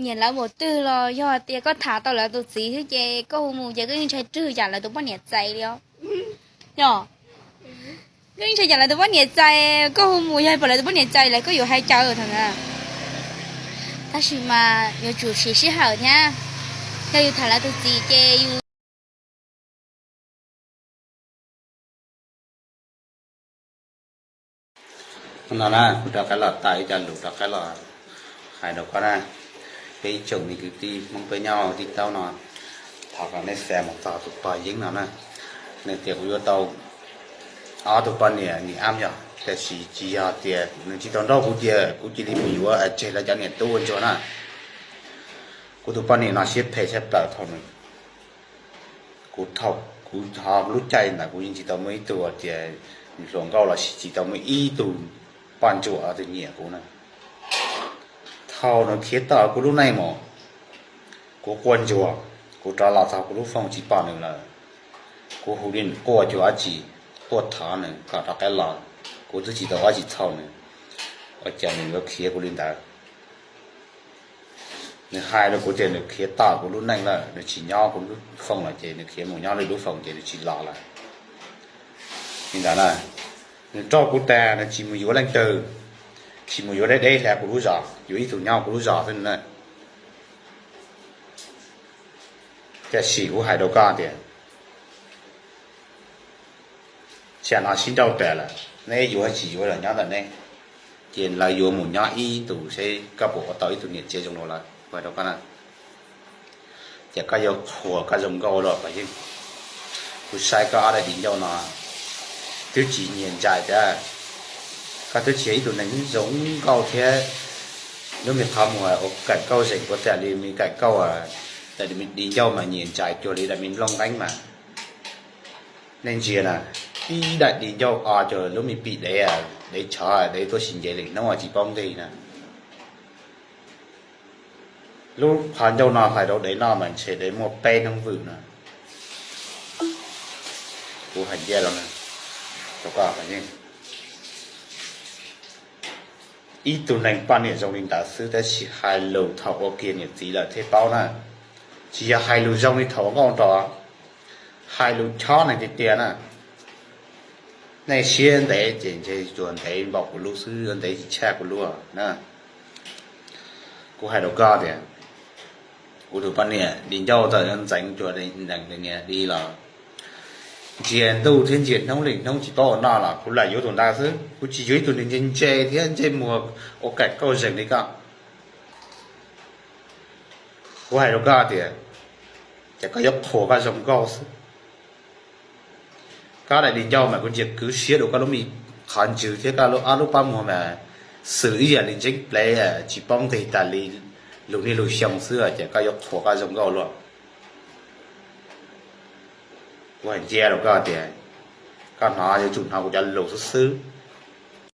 nyiam lawv npaum twg los yog tias koj tham tau lawv tus txiv xwb ces koj hu mus ces koj yeej ntshai rwg yam lawv tus poj niam txais li os. Yog, koj yeej ntshai yam lawv tus poj niam txais, koj hu mus yog pom lawv tus poj niam txais lawv koj yuav hais cas thaum ntawd. Tab sis mas yuav tsum siv sij hawm thiab, yog yus tham lawv tus txiv ces yus no na, kuv rov qab los tau ib co lus rov qab los hais rau koj na, peb ib tsoom me kwv tij Hmoob peb nyob tib taub no, thov kom nej xa mus txog tus pog Yeeb no na. Nws tias kuv yuav tau ob tug poj niam nim am yog, tiam sis tsis yog tias nws tsis tau nrauj kuv tias kuv cia li mus yuav tseg lawv cov niam tub ua ntsuag na. Kuv tus poj niam no siab phem siab plaws thaum nws, kuv thaum kuv ho lub caij ntawd kuv yeej tsis tau muaj ib tug tias hluas nkauj los sis tsis tau muaj ib tug poj ntsuam twg nyiam kuv na. Thaum nws khiav tawm kuv lub neej mus, kuv quaj ntsuag, kuv rov los txog kuv lub fooj tsis pom nws lawm. Kuv hu li nws quaj cuag dab tsi, quaj thov nws kom rov qab los, kuv twb tsis tau dab tsi txhaum nws, ua cas nws yuav khiav kuv li ntawd. Nws hais rau kuv tias nws khiav tawm kuv lub neej lawm, nws tsis nyob kuv lub fooj lawm ces nws khiav mus nyob lwm lub fooj ces nws tsis los lawm. Li ntawd na, nws nrauj kuv tas nws tsis mus yuav leej twg, tsis mus yuav deb deb hla kuv lub zos, yuav ib tug nyob kuv lub zos xwb na. Tiam sis kuv hais rau koj tias, tsam no sib nrauj tas lawm, neb yuav tsis yuav los nyob ntawm neb, ces lawv yuav mus nyob ib ntus seb koj puas ua tau ib tug niam tsev zoo rau lawv, kuv hais rau koj na. Ces koj yuav qhuas koj zoo nkauj los pog Yeeb. Kuv saib koj ob daim di ncauj no twb tsis nyiam ntsais tiag. Koj twb tsis yog ib tug neeg zoo nkauj thiab, lub me qhov muag ua kawm kauj zeeg puas tas li me kawm kauj, daim di ncauj mas nyiam ntsais cuag li daim me nplooj nqeeb mas. Nej ntsia na, ib daim di ncauj o cuag lub me pim dev, dev tshov dev tuaj sis nce li hnub tsis paub nqis na. Lub qhov ncauj no hais rau dev noj mas ntshe dev muaj peb hnub vwm no. Kuv hais ncaj rau, ib tug neeg poj niam zoo li ntawd xwb tab sis hais lus thaum ua kiag niam txiv lawm thiaj paub na. Tsis yog hais lus zoo li thaum ua nkauj nraug, hais lus chob neeg tiag tiag na. Nej siab ntev ces ntshe tsuas ntev npaum kuv lub xwb, ntev tsis tshaj kuv lub na. Kuv hais rau koj tias, kuv tus poj niam di ncauj tawm yuav ntxeev cuag niag di los, ntsia ntuj thiab ntsia hnub li hnub tsis paub ua noj los kuv lam yuav tus ntawd xwb. Kuv tsis yuav ib tug niag ntse ntse thiab ntsej muag ua kawm kauj zeeg li koj. Kuv hais rau koj tias, ces koj yuav qhuas koj zoo nkauj xwb. Koj daim di ncauj mas kuv ntsia kwv siab rau koj lub me qhov ntswg thiab koj lub ob lub pob muag mas xwm ib yam li ntseeb plev tsis paub nqis tas li lub niag lub xyoo xwb ces koj yuav qhuas koj zoo nkauj luaj. Kuv hais ncaj rau koj tias, koj hnov yuav tsum hnov kuv cov lus xwb xwb.